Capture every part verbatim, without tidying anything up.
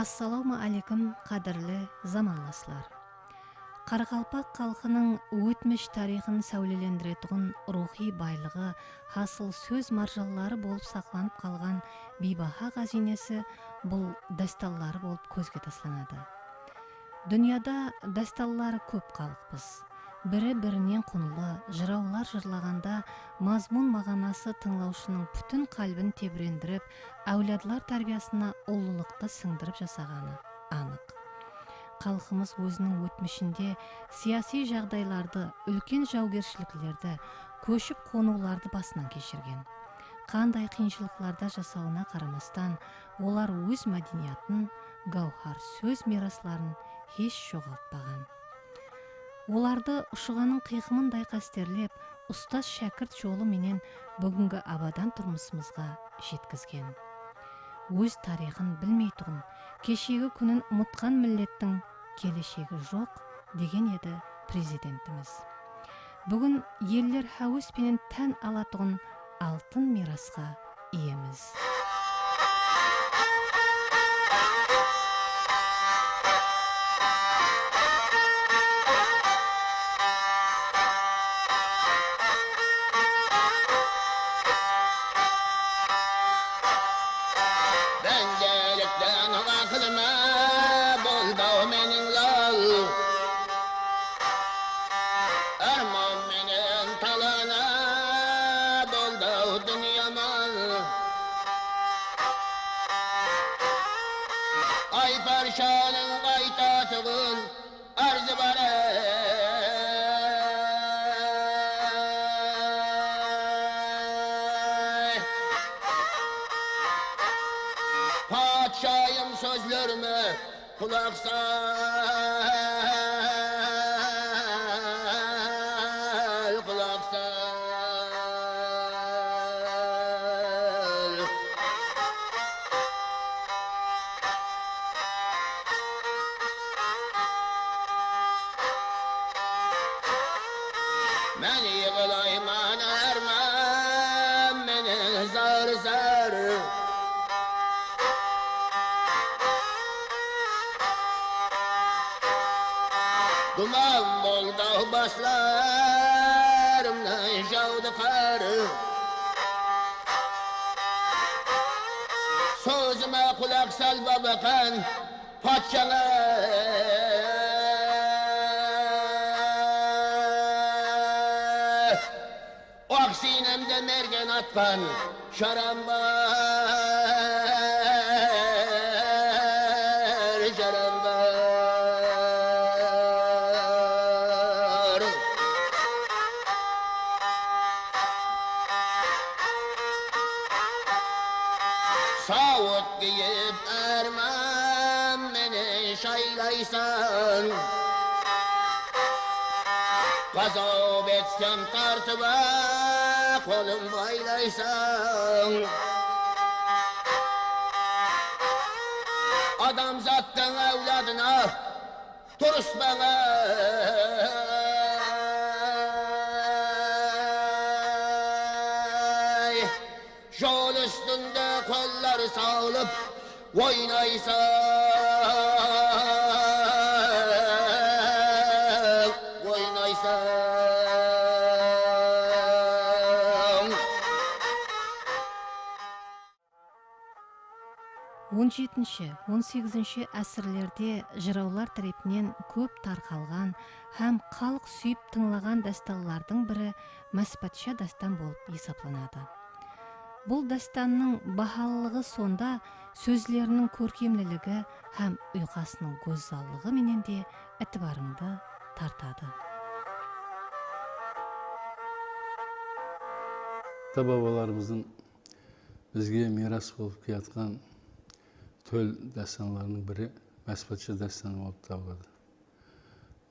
Assalawma áleykum, qádirli zamanlaslar! Qaraqalpaq xalqınıń ótmish tariyxın sáwlelendiretuǵın ruwxıy baylıǵı, hasıl sóz marjanları bolıp saqlanıp qalǵan biybaha ǵáziynesi bul dástanları bolıp kózge taslanadı. Dúnyada dástanları kóp xalıqpız. Biri-birinen qunlı jırawlar jırlaǵanda mazmun-maǵanası tıńlawshınıń pútin qálbin tebirendirip, áwladlar tárbiyasına ullılıqtı sińdirip jasaǵanı anıq. Xalqımız óziniń ótmishinde siyasiy jaǵdaylardı, úlken jawgershiliklerdi, kóship-qonıwlardı basınan keshirgen. Qanday qıyınshılıqlarda jasawına qaramastan, olar óz mádeniyatın, gáwhar sóz miyrasların hesh joǵaltpaǵan. Olardı ushıǵanıń qıyqımınday qásterlep, ustaz-shákirt jolı menen búgingi abadan turmısımızǵa jetkizgen. Óz tariyxın bilmeytuǵın, keshegi kúnin umıtqan millettiń keleshegi joq, degen edi Prezidentimiz. Búgin eller háwes penen tán alatuǵın altın miyrasqa iyemiz. Bendelikten aqılıma boldı-aw meniń lal. Árman menen talana boldı-aw dúnya mal. Ayparshanıń aytatuǵın arzı bar ey. Patshayım sózlerime qulaq sal, qulaq sal. Mán yıǵılayman árman menen zar-zar. Duman boldı-aw baslarımnan jawdı qar. Sózime qulaq sal, Babaxan patshań-ay. Aq siynemde mergen atqan jaram bar, jaram bar. Sawıt kiyip árman menen shaylaysań. Qazaw betsem tartıp-aq qolın baylaysań. Adamzattıń áwladına turıspań ay. Jol ústinde qollar salıp oynaysań, oynaysań. On jetinshi, on segizinshi ásirlerde jırawlar tárepinen kóp tarqalǵan hám xalıq súyip tıńlaǵan dástanlardıń biri Máspatsha dástan bolıp esaplanadı. Bul dástannıń bahalılıǵı sonda, sózleriniń kórkemliligi hám uyqasınıń gózzallıǵı menen de itibarıńdı tartadı. Ata-babalarımızdıń bizge miyras bolıp kiyatqan tól dástanlarınıń biri Máspatsha dástanı bolıp tabıladı.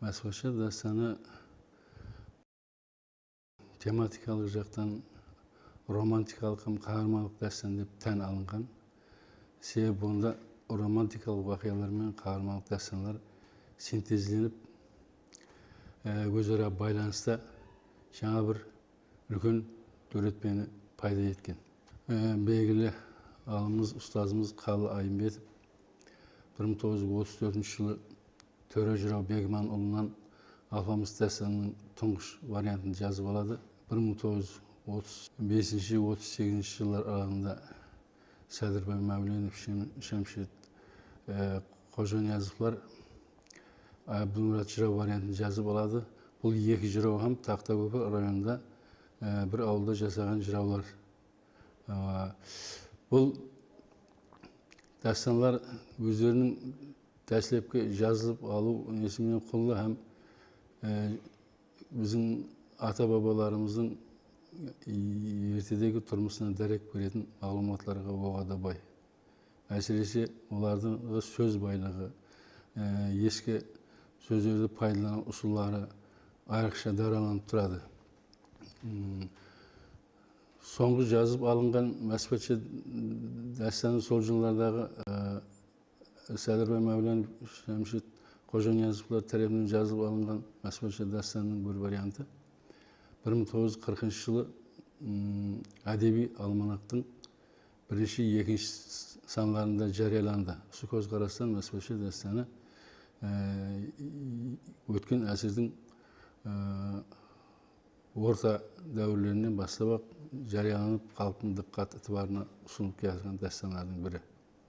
Máspatsha dástanı tematikalıq jaqtan romantikalıq hám qaharmanlıq dástan dep tán alınǵan. Sebebi onda romantikalıq waqıyalar menen qaharmanlıq dástanlar sintezlenip, e, óz-ara baylanısta jańa bir úlken dóretpeni payda etken. E, belgili alımımız, ustazımız Qalı Ayımbetov Bir mıń toǵız júz otız tórtinshi jılı Tóre jıraw Begman ulınan Alpamıs dástanınıń tuńǵısh variantın jazıp aladı. Bir mıń toǵız júz otız besinshi, otız segizinshi jıllar aralıǵında Sádirbay Máwlenov, Shem-, Shamshid, e, Xojaniyazovlar Abdulmurat jıraw variantın jazıp aladı. Bul eki jıraw hám Taxtakópir rayonında, e, bir awılda jasaǵan jırawlar. A, bul dástanlar ózleriniń dáslepki jazılıp alıw nesi menen qullı hám, e, biziń ata-babalarımızdıń ertedegi turmısınan dárek beretin maǵlıwmatlarǵa oǵada bay. Ásirese, olardıń sóz baylıǵı, e, eski sózlerdi paydalanaw usılları ayrıqsha daralanıp turadı. Hmm, Sońǵı jazıp alınǵan Máspatsha dástanı sol jıllardaǵı, e, Sádirbay Máwlenov, Shamshid Xojaniyazovlar tárepinen jazılıp alınǵan Máspatsha dástanınıń bir variantı bir mıń toǵız júz qırqınshı jılı, mm, ádebiy almanaktıń birinshi, ekinshi sanlarında járiyalandı. Usı kózqarastan Máspatsha dástanı, e, ótken ásirdiń, e, orta dáwirlerinen baslap-aq járiyalanıp, xalıqtıń dıqqat itibarına usınıp kiyatırǵan dástanlardıń biri.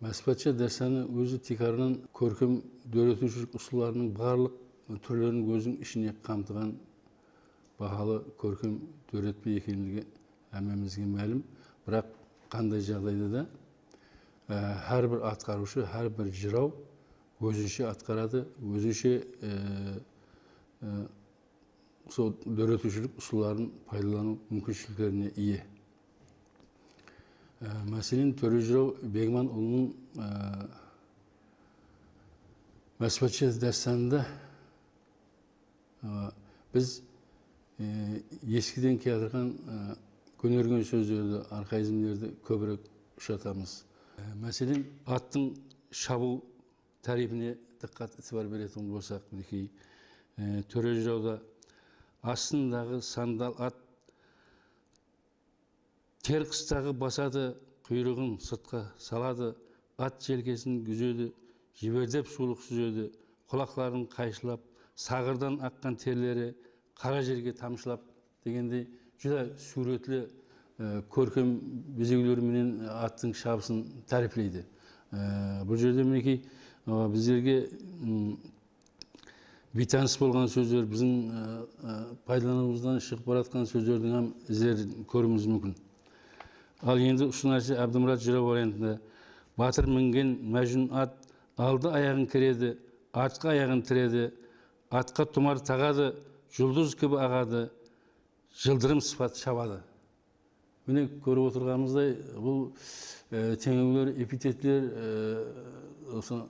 Máspatsha dástanı ózi tiykarınan kórkem dóretiwshilik usıllarınıń barlıq túrlerin óziniń ishine qamtıǵan bahalı kórkem dóretpe ekenligi hámmemizge málim. Biraq qanday jaǵdayda da, e, hár bir atqarıwshı, hár bir jıraw ózinshe atqaradı, ózinshe, e, e, sol dóretiwshilik usılların paydalanıw múmkinshiliklerine iye. E, máselen, Tóre jıraw Begman ulınıń, e, Máspatsha dástanında, e, biz, e, eskiden kiyatırǵan, e, gónergen sózlerdi, arxaizmlerdi kóbirek ushıratamız. E, máselen, attıń shabıw tárepine dıqqat, itibar beretuǵın bolsaq, minekey, e, Tóre jırawda astındaǵı sandal at ter qıstaǵı basadı, quyrıǵın sırtqa saladı, at jelkesin gúzedi, jiberdep suwlıq súzedi, qulaqların qayshılap, saǵırdan aqqan terleri qara jerge tamshılap, degendey júdá súwretli, e, kórkem bezewler menen attıń shabısın táriypleydi. E, bul jerde, minekey, e, bizlerge, m, biytánıs bolǵan sózler, biziń, e, e, paydalanıwımızdan shıǵıp baratqan sózlerdiń hám izlerin kóriwimiz múmkin. Al endi usı nárse Ábdimırat jıraw variantında. Batır mingen májnún at aldı ayaǵın kiredi, artqı ayaǵın tiredi, atqa tumar taǵadı, juldız kibi aǵadı, jıldırım sıpat shabadı. Mine, kórip otırǵanımızday, bul, e, teńewler, epitetler, e, usı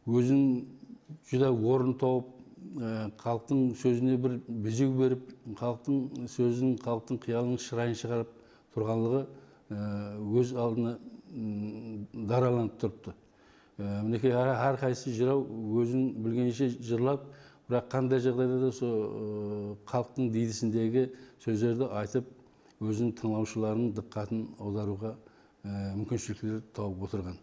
ózin júdá orın tawıp, e, xalıqtıń sózine bir bezew berip, xalıqtıń sózin, xalıqtıń qıyalınıń shırayın shıǵarıp turǵanlıǵı, e, óz aldına, m, daralanıp turıptı. E, minekey, hár, hár qaysı jıraw ózin bilgenshe jırlap, biraq qanday jaǵdayda da sol, e, xalıqtıń diydisindegi sózlerdi aytıp, óziniń tıńlawshılarınıń dıqqatın awdarıwǵa, e, múmkinshilikler tawıp otırǵan.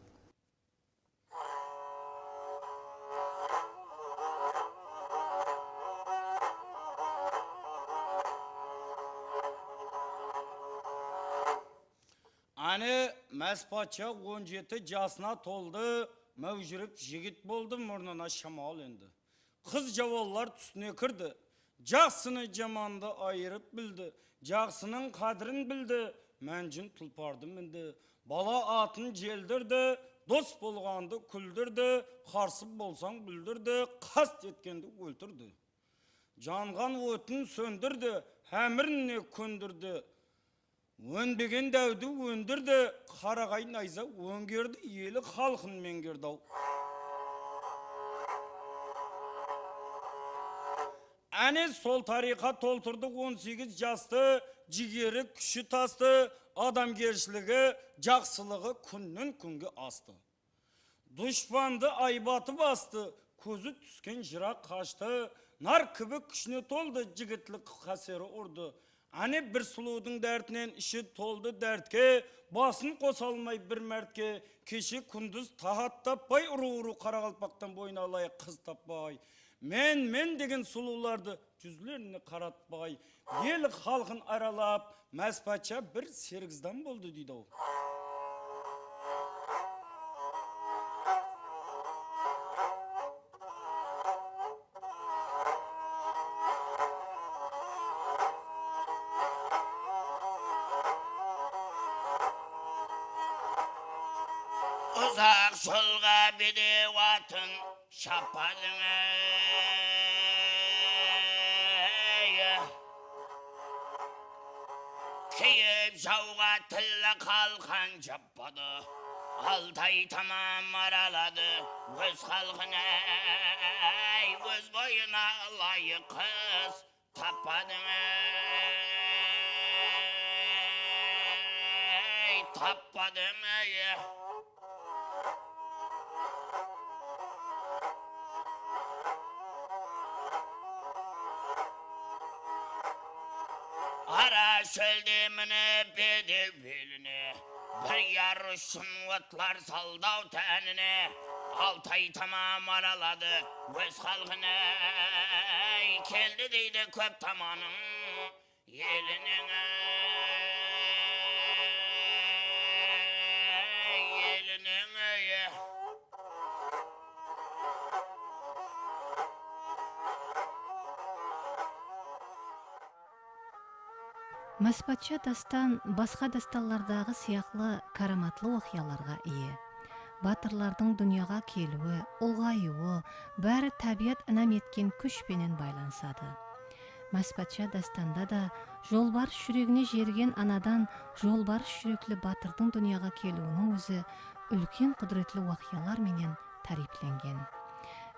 Áne, Máspatsha on jeti jasına toldı, máwjirek jigit boldı, murnına shamal endi. Qız jawanlar túsine kirdi, jaqsını jamandı ayırıp bildi, jaqsınıń qádirin bildi, mánjin tulpardı mindi. Bala atın jeldirdi, dos bolǵandı kúldirdi, qarsı bolsań búldirdi, qast etkendi óltirdi. Janǵan ótin sóndirdi, hámirine kóndirdi. Ónbegen dáwdi óndirdi, qaraǵay nayza óngerdi, eli xalqın meńgerdi-aw. Áne, sol tariyqa toltırdı on segiz jastı, jigeri kúshi tastı, adamgershiligi, jaqsılıǵı kúnnen kúnge astı. Dushpandı aybatı bastı, kózi túsken jıraq qashtı, nar kibi kúshine toldı, jigitlik qáseri urdı. Áne, bir sulıwdıń dártinen ishi toldı dártke, basın qosa almay bir mártke, keshe-kúndiz tahat tappay, urıw-urıw qaraqalpaqtan boyın alayıq qız tappay. Men, men degen sulıwlardı júzlerine qaratpay, el xalqın aralap, Máspatsha bir sergizdan boldı, deydi-aw. Uzaq jolǵa bedew atın shapadıń, ey. Kiyip jawǵa tilli qalqan jappadı. Altay tamam araladı óz xalqın, ey. Óz boyına ılayıq qız tappadıń, ey, tappadıń, ey. Ara shólde minip bedew beline, bir yar ushın otlar saldı-aw tánine. Altay tamam araladı óz xalqın, ey, keldi deydi kóp tamanıń eliniń, ey, eliniń, ey. Máspatsha dástan basqa dástanlardaǵı sıyaqlı káramatlı waqıyalarǵa iye. Batırlardıń dúnyaǵa keliwi, ulǵayıwı, bári tábiyat inam etken kúsh penen baylanısadı. Máspatsha dástanda da jolbarıs júregine jerigen anadan jolbarıs júrekli batırdıń dúnyaǵa keliwiniń ózi úlken qúdiretli waqıyalar menen táriyplengen.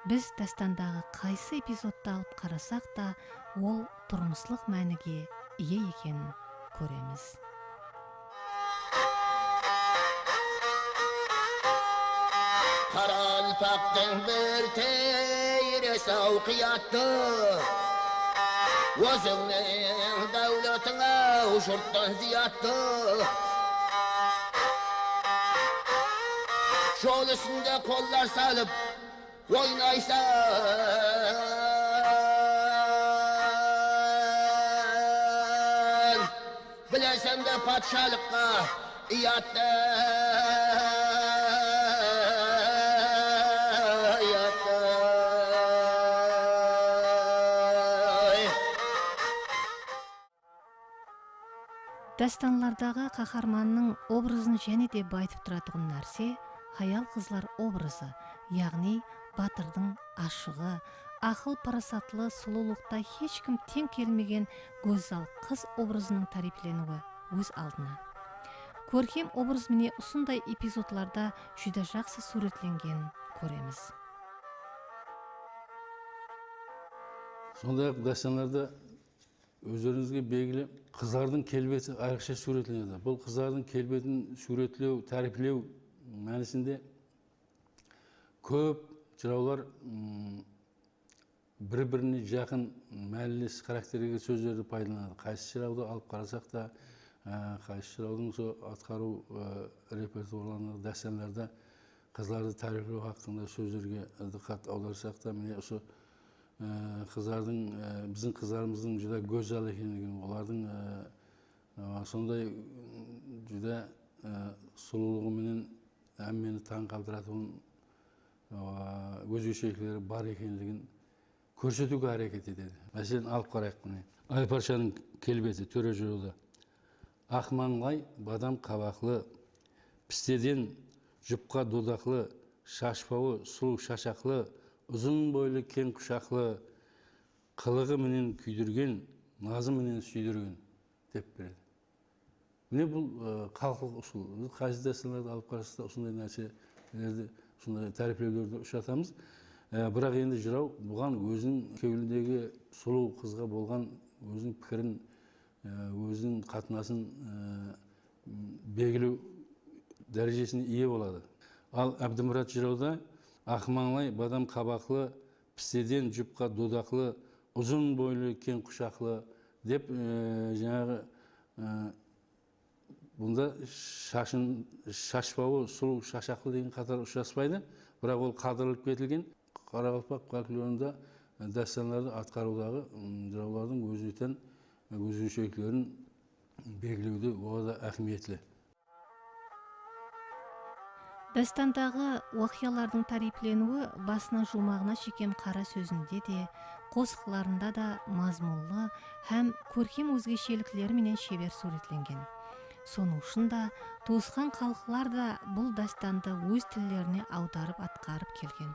Biz dástandaǵı qaysı epizodtı alıp qarasaq ta, ol turmıslıq mánige iye ekenin kóremiz. Qaraqalpaqtıń bir tiyre sawqıyattı, ózińniń dáwletiń-aw jurttan zıyattı. Jol ústinde qollar salıp, oynaysań. Bileseń be, patshalıqqa uyattı, uyattı. Dástanlardaǵı qaharmannıń obrazın jáne de bayıtıp turatuǵın nárse hayal-qızlar obrazı, yaǵnıy batırdıń ashıǵı, aqıl-parasatlı, sulıwlıqta hesh kim teń kelmegen gózzal qız obrazınıń táriypleniwi óz aldına. Kórkem obraz mine usınday epizodlarda júdá jaqsı súwretlengenin kóremiz. Sonday-aq, dástanlarda ózlerińizge belgili, qızlardıń kelbeti ayrıqsha súwretlenedi. Bul qızlardıń kelbetin súwretlew, táriyplew mánisinde kóp jırawlar, mm, bir-birine jaqın, mániles xarakterge sózlerdi paydalanadı. Qaysı jırawdı alıp qarasaq ta, e, qaysı jırawdıń sol atqarıw, e, repertuarlarında, dástanlarda qızlardı táriyplew haqqında sózlerge diqqat awdarsaq ta, mine usı, e, qızlardıń, e, biziń qızlarımızdıń júdá gózzal ekenligin, olardıń, e, e, sonday, mm, júdá, e, sulıwlıǵı menen hámmeni tań qaldıratuǵın, e, ózgeshelikleri bar ekenligin kórsetiwge háreket etedi. Máselen, alıp qarayıq mine. Ayparshanıń kelbeti, Tóre jırawda. Aq mańlay, badam qabaqlı, pisteden jupqa dodaqlı, shashpawı sulıw shashaqlı, uzın boylı, keń qushaqlı, qılıǵı menen kúydirgen, nazı menen súydirgen, dep beredi. Mine, bul, ı, xalıqlıq usıl. Biz qaysı dástanlardı alıp qarasaq ta, usınday nárselerdi, usınday táriyplewlerdi ushıratamız. I, biraq endi jıraw buǵan óziniń kewlindegi sulıw qızǵa bolǵan óziniń pikirin, ı, óziniń qatnasın, ı, belgilew dárejesine iye boladı. Al, Ábdimurat jırawda aq mańlay, badam qabaqlı, pisteden jupqa dodaqlı, uzın boylı, keń qushaqlı, Dep, e, janaǵı, e, bunda shashın, shashpawı sulıw, shashaqlı degen qatar ushıraspaydı. Biraq ol qaldırılıp ketilgen. Qaraqalpaq folklorında, e, dástanlardı atqarıwdaǵı, ım, jırawlardıń ózine tán, e, ózgesheliklerin belgilewde oǵada áhmiyetli. Dástandaǵı waqıyalardıń táriypleniwi basına juwmaǵına shekem qara sózinde de, qosıqlarında da mazmunlı hám kórkem ózgeshelikleri menen sheber súwretlengen. Sonıń ushın da tuwısqan xalıqlar da bul dástandı óz tillerine awdarıp atqarıp kelgen.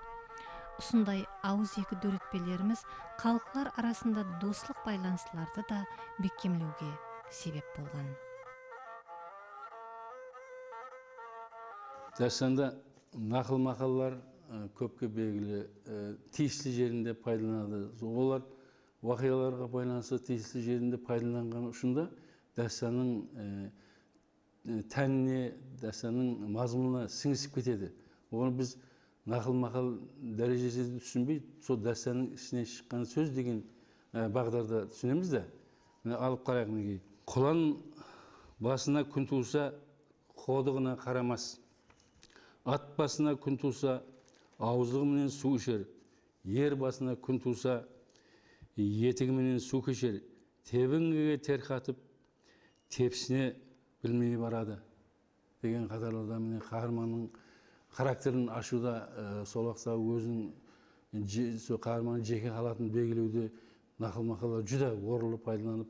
Usınday awızeki dóretpelerimiz xalıqlar arasında doslıq baylanıslardı da bekkemlewge sebep bolǵan. Dástanda naqıl-maqallar, e, kópke belgili, e, tiyisli jerinde paydalanadı. Olar waqıyalarǵa baylanıslı tiyisli jerinde paydalanǵanı ushın da dástannıń, e, e, tánine, dástannıń mazmunına sińisip ketedi. Onı biz naqıl-maqal dárejesinde túsinbey, sol dástannıń ishinen shıqqan sóz degen, e, baǵdarda túsinemiz de. Mine, alıp qarayıq, minekey. Qulan basına kún tuwsa, qodıǵına qaramas. At basına kún tuwsa, awızlıǵı menen suw isher. Er basına kún tuwsa, etigi menen suw kesher. Tebingige ter qatıp, tepisine bilmey baradı. Degen qatarlarda, mine, qaharmannıń xarakterin ashıwda, e, sol waqıtta óziniń je-, sol qaharmannıń jeke halatın belgilewde naqıl-maqallar júdá orınlı paydalanıp,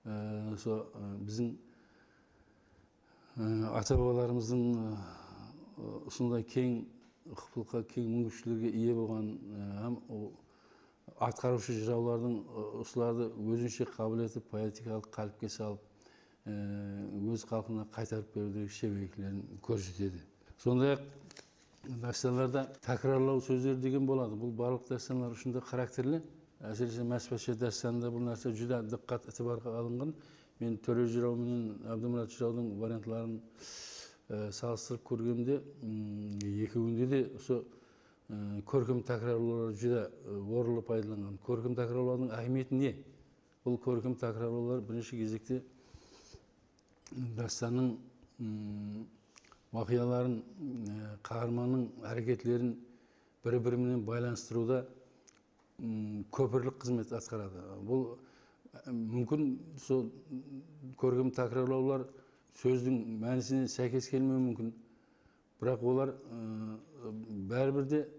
e, so, e, biziń, e, ata-babalarımızdıń, e, usınday keń ıqpıllıqqa, keń múmkinshiliklerge iye bolǵan, e, hám o, atqarıwshı jırawlardıń, ı, usılardı ózinshe qabıl etip, poetikalıq qálipke salıp, ı, óz xalqına qaytarıp beriwdegi sheberliklerin kórsetedi. Sonday-aq, dástanlarda tákirarlaw sózleri degen boladı. Bul barlıq dástanlar ushın da xarakterli. Ásirese, Máspansha dástanında bul nárse júdá dıqqat itibarǵa alınǵan. Men Tóre jıraw menen Ábdimurat jırawdıń variantların, ı, salıstırıp kórgenimde, ım, ekewinde de usı I, kórkem tákirarlawlar júdá, ı, orınlı paydalanǵan. Kórkem tákirarlawlardıń áhmiyeti ne? Bul kórkem tákirarlawlar birinshi gezekte dástannıń, ım, waqıyaların, ı, qaharmannıń háreketlerin bir-biri menen baylanıstırıwda, ım, kópirlik xızmet atqaradı. Bul, ı, múmkin, sol kórkem tákirarlawlar sózdiń mánisine sáykes kelmewi múmkin. Biraq olar, ı, báribir de